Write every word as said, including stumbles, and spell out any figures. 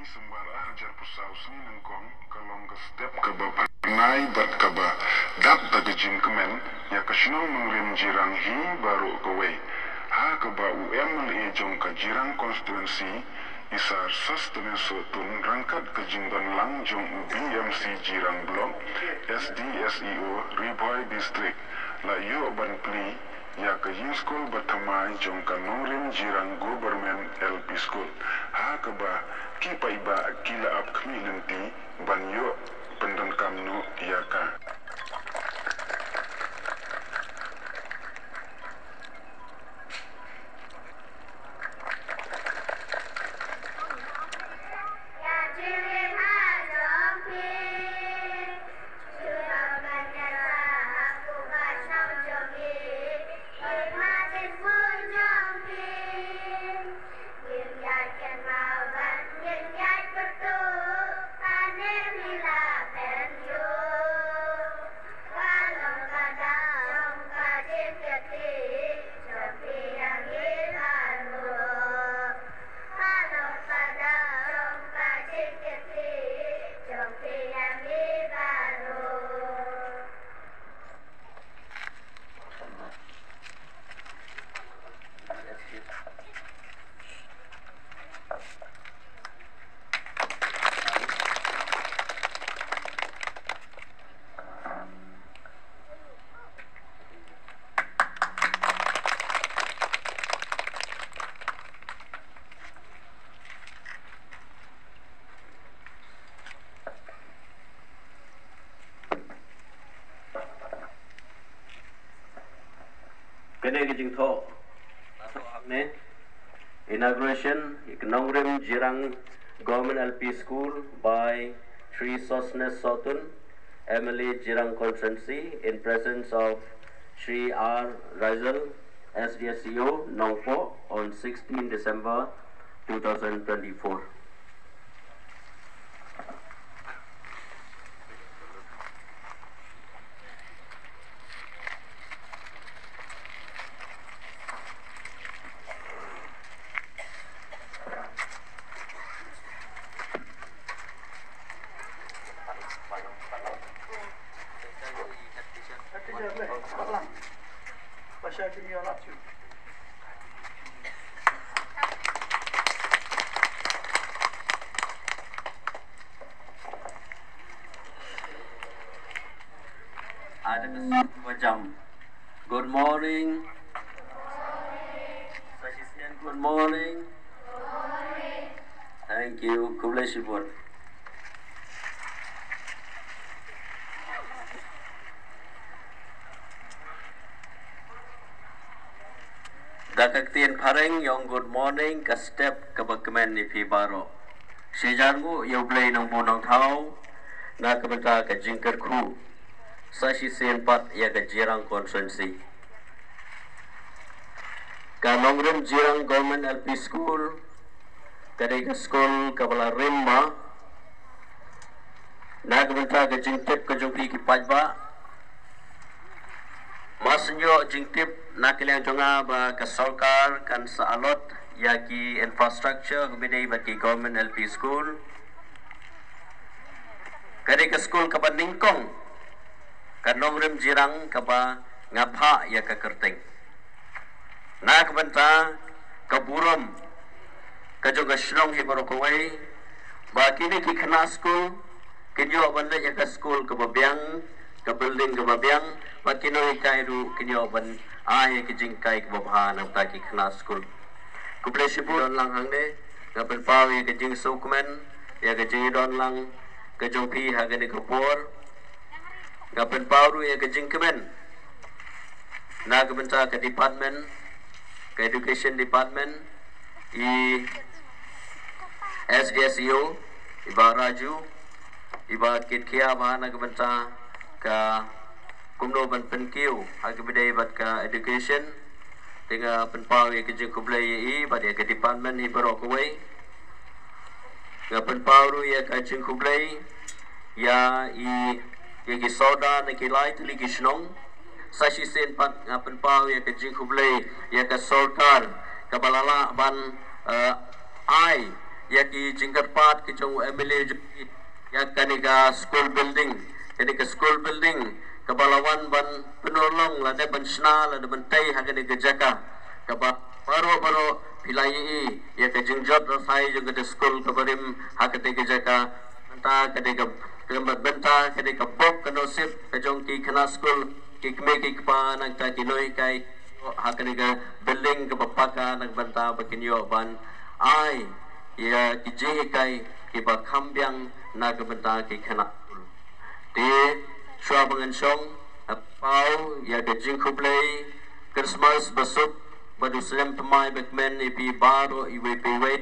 December ar hajar phew saw, sngi nyngkong, ka long ka step kaba phyrnai bad kaba dap da ka jingkmen ïa ka shnong Nongrim Jirang hi baroh kawei, ha kaba u M L A jong ka Jirang constituency, i Sir Sosthenes Sohtun, ryngkat ka jingdon lang jong u B M C Jirang Block, S D S E O Ri Bhoi District, la ïoh ban plie ïa ka ïingskul ba thymmai jong ka Nongrim Jirang Government L P School, ha kaba ki paidbah ki la ap khmih lynti ban ïoh pyndonkam noh ïa ka. Kane ka jingthoh, la thoh hangne, inauguration, Nongrim Jirang Government L P School by Shri Sosthenes Sohtun, M L A Jirang Constituency, in presence of Shri R Raijal, S D S E O, Nongpoh, on sixteen December two thousand twenty-four. Ada ka sut ba jam. Good morning. Sa shisien, good morning. Thank you. Khublei shibun. Da ka ktien phareng ïong good morning, ka step kaba kmen ïa phi baroh. Shi jar nguh ïa U Blei Nongbuh Nongthaw na ka bynta ka jingkyrkhu sa shisien pat ïa ka Jirang constituency. Ka Nongrim Jirang Government L P School ka dei ka skul kaba la rim bha na ka bynta ka jingtip ka jong phi ki paidbah. Mar shu ïoh jingtip na ka liang jong nga ba ka sorkar kan sa allot ïa ki infrastructure kaba dei bad ki government L P school. Ka dei ka skul kaba nyngkong ka Nongrim Jirang kaba nga phah ïa ka kyrteng. Na ka bynta ka burom ka jong ka shnong hi baroh kawei, ba kine ki khynnah skul kin ïoh ban leit ïa ka skul kaba biang, ka building kaba biang, ba ki nonghikai ruh kin ïoh ban ai ïa ki jinghikai kaba bha na ka bynta ki khynnah skul. Khublei shibun don lang hangne, nga pynpaw ïa ka jingsngewkmen ïa ka jingdon lang ka jong phi ha kane ka por. Nga pynpaw ruh ïa ka jingkmen na ka bynta ka department, ka education department, i S D S E O, i Bah Raju, iba kit khia bha na ka bynta ka kumno ban pynkiew ha kaba dei bad ka education. Te nga pynpaw ïa ka jingkhublei ïa i bad ïa ka department hi baroh kawei. Nga pynpaw ruh ïa ka jingkhublei ïa i, ïa ki sordar na ki lai tylli ki shnong. Sa shisien pat nga pynpaw ïa ka jingkhublei ïa ka sorkar kaba la lah ban, eh, ai ïa ki jingkyrpad ki jong u M L A jong ki ïa kane ka school building. Kane ka school building kaba la wan ban pynurlong lane ban shna lane ban tei ha kane ka jaka. Kaba baroh baroh phi la ïohi ïa ka jingjot rasai jong kane ka school kaba rim ha kane ka jaka. Bynta kane ka, ka bynta kane ka bok ka nusip ka jong ki khynnah school, ki kmie ki kpa nangta ki nonghikai ha kane ka building kaba paka na ka bynta ba kin ïoh ban ai ïa ki jinghikai kiba kham biang na ka bynta ki khynnah school. Te shuwa ba ngan shong, nga paw ïa ka jingkhublei Christmas basuk bad u snem thymmai bakmen ïa phi baroh iwei pa iwei.